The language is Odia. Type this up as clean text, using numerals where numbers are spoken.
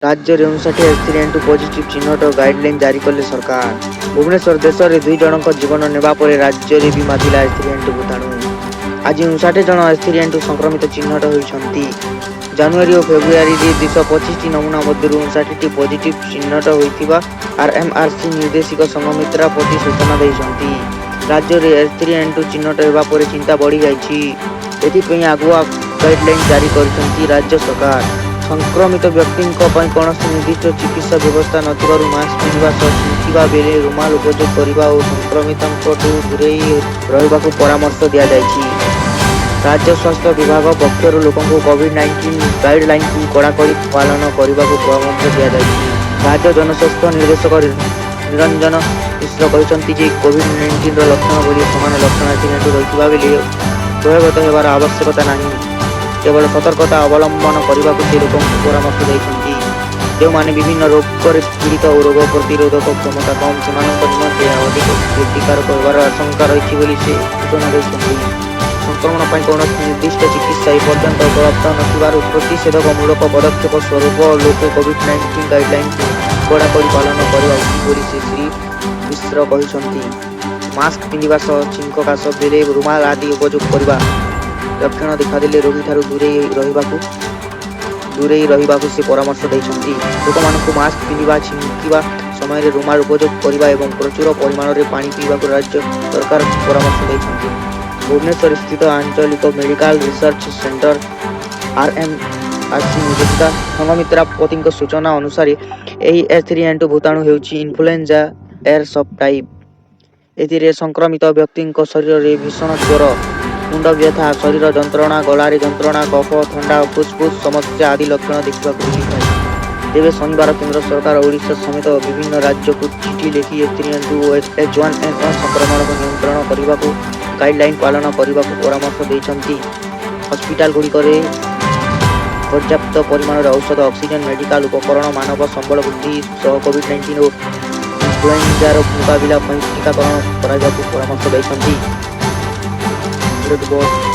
ରାଜ୍ୟରେ 59 H3N2 positive ଚିହ୍ନଟ, ଗାଇଡଲାଇନ ଜାରି କଲେ ସରକାର। ଭୁବନେଶ୍ୱର, ଦେଶରେ ଦୁଇ ଜଣଙ୍କ ଜୀବନ ନେବା ପରେ ରାଜ୍ୟରେ ବି ମାତିଲା H3N2 ଭୂତାଣୁ। ଆଜି 59 ଜଣ H3N2 ସଂକ୍ରମିତ ଚିହ୍ନଟ ହୋଇଛନ୍ତି। ଜାନୁଆରୀ ଓ ଫେବୃଆରୀରେ 225ଟି ନମୁନା ମଧ୍ୟରୁ 59ଟି ପଜିଟିଭ୍ ଚିହ୍ନଟ ହୋଇଥିବା ଆରଏମଆରସି ନିର୍ଦ୍ଦେଶିକା ସଂଘମିତ୍ରା ପତି ସୂଚନା ଦେଇଛନ୍ତି। ରାଜ୍ୟରେ H3N2 ଚିହ୍ନଟ ହେବା ପରେ ଚିନ୍ତା ବଢ଼ିଯାଇଛି। ଏଥିପାଇଁ ଆଗୁଆ ଗାଇଡଲାଇନ ଜାରି କରିଛନ୍ତି ରାଜ୍ୟ ସରକାର। ସଂକ୍ରମିତ ବ୍ୟକ୍ତିଙ୍କ ପାଇଁ କୌଣସି ନିର୍ଦ୍ଦିଷ୍ଟ ଚିକିତ୍ସା ବ୍ୟବସ୍ଥା ନଥିବାରୁ ମାସ୍କ ପିନ୍ଧିବା ସହ ଛିଙ୍କିବା ବେଳେ ରୁମାଲ ଉପଯୋଗ କରିବା ଓ ସଂକ୍ରମିତଙ୍କଠୁ ଦୂରେଇ ରହିବାକୁ ପରାମର୍ଶ ଦିଆଯାଇଛି। ରାଜ୍ୟ ସ୍ୱାସ୍ଥ୍ୟ ବିଭାଗ ପକ୍ଷରୁ ଲୋକଙ୍କୁ କୋଭିଡ-19 ଗାଇଡଲାଇନକୁ କଡ଼ାକଡ଼ି ପାଳନ କରିବାକୁ ପରାମର୍ଶ ଦିଆଯାଇଛି। ରାଜ୍ୟ ଜନସ୍ୱାସ୍ଥ୍ୟ ନିର୍ଦ୍ଦେଶକ ନିରଞ୍ଜନ ମିଶ୍ର କହିଛନ୍ତି ଯେ, କୋଭିଡ-19ର ଲକ୍ଷଣ ଭଳି ସମାନ ଲକ୍ଷଣ H3N2 ରହିଥିବା ବେଳେ ଭୟଭୀତ ହେବାର ଆବଶ୍ୟକତା ନାହିଁ। କେବଳ ସତର୍କତା ଅବଲମ୍ବନ କରିବାକୁ ସେ ଲୋକଙ୍କୁ ପରାମର୍ଶ ଦେଇଛନ୍ତି। ଯେଉଁମାନେ ବିଭିନ୍ନ ରୋଗରେ ପୀଡ଼ିତ ଓ ରୋଗ ପ୍ରତିରୋଧକ କ୍ଷମତା କମ୍, ସେମାନଙ୍କ ନିମନ୍ତେ ଏହା ଅଧିକ କ୍ଷତିକାରକ ହେବାର ଆଶଙ୍କା ରହିଛି ବୋଲି ସେ ସୂଚନା ଦେଇଛନ୍ତି। ସଂକ୍ରମଣ ପାଇଁ କୌଣସି ନିର୍ଦ୍ଦିଷ୍ଟ ଚିକିତ୍ସା ଏପର୍ଯ୍ୟନ୍ତ ଉପଲବ୍ଧ ନଥିବାରୁ ପ୍ରତିଷେଧକମୂଳକ ପଦକ୍ଷେପ ସ୍ୱରୂପ ଲୋକେ କୋଭିଡ-19 ଗାଇଡଲାଇନକୁ କଡ଼ାକଡ଼ି ପାଳନ କରିବା ଉଚିତ ବୋଲି ସେ ଶ୍ରୀ ମିଶ୍ର କହିଛନ୍ତି। ମାସ୍କ ପିନ୍ଧିବା ସହ ଛିଙ୍କ, କାଶ ବେଳେ ରୁମାଲ ଆଦି ଉପଯୋଗ କରିବା, ଲକ୍ଷଣ ଦେଖାଦେଲେ ରୋଗୀଠାରୁ ଦୂରେଇ ରହିବାକୁ ସେ ପରାମର୍ଶ ଦେଇଛନ୍ତି। ଲୋକମାନଙ୍କୁ ମାସ୍କ ପିନ୍ଧିବା, ଛିଙ୍କିବା ସମୟରେ ରୁମାଲ ଉପଯୋଗ କରିବା ଏବଂ ପ୍ରଚୁର ପରିମାଣରେ ପାଣି ପିଇବାକୁ ରାଜ୍ୟ ସରକାର ପରାମର୍ଶ ଦେଇଛନ୍ତି। ଭୁବନେଶ୍ୱର ସ୍ଥିତ ଆଞ୍ଚଳିକ ମେଡିକାଲ ରିସର୍ଚ୍ଚ ସେଣ୍ଟର ଆରଏମଆରସି ନିର୍ଦ୍ଦେଶିକା ସଂଘମିତ୍ରା ପତିଙ୍କ ସୂଚନା ଅନୁସାରେ, ଏହି H3N2 ଭୂତାଣୁ ହେଉଛି ଇନଫ୍ଲୁଏଞ୍ଜା ଏର ସବ୍ ଟାଇପ୍। ଏଥିରେ ସଂକ୍ରମିତ ବ୍ୟକ୍ତିଙ୍କ ଶରୀରରେ ଭୀଷଣ ଜ୍ୱର, ମୁଣ୍ଡବ୍ୟଥା, ଶରୀର ଯନ୍ତ୍ରଣା, ଗଳାରେ ଯନ୍ତ୍ରଣା, କଫ, ଥଣ୍ଡା, ଫୁସଫୁସ ସମସ୍ୟା ଆଦି ଲକ୍ଷଣ ଦେଖିବାକୁ ମିଳିଥାଏ। ତେବେ ଶନିବାର କେନ୍ଦ୍ର ସରକାର ଓଡ଼ିଶା ସମେତ ବିଭିନ୍ନ ରାଜ୍ୟକୁ ଚିଠି ଲେଖି H3N2 ଓ H1N1 ସଂକ୍ରମଣକୁ ନିୟନ୍ତ୍ରଣ କରିବାକୁ ଗାଇଡଲାଇନ ପାଳନ କରିବାକୁ ପରାମର୍ଶ ଦେଇଛନ୍ତି। ହସ୍ପିଟାଲଗୁଡ଼ିକରେ ପର୍ଯ୍ୟାପ୍ତ ପରିମାଣରେ ଔଷଧ, ଅକ୍ସିଜେନ, ମେଡିକାଲ ଉପକରଣ, ମାନବ ସମ୍ବଳ ବୃଦ୍ଧି ସହ କୋଭିଡ-19 ଓ ଇନଫ୍ଲୁଏଞ୍ଜାର ମୁକାବିଲା ପାଇଁ ଟିକାକରଣ କରାଯିବାକୁ ପରାମର୍ଶ ଦେଇଛନ୍ତି। ରିପୋର୍ଟ।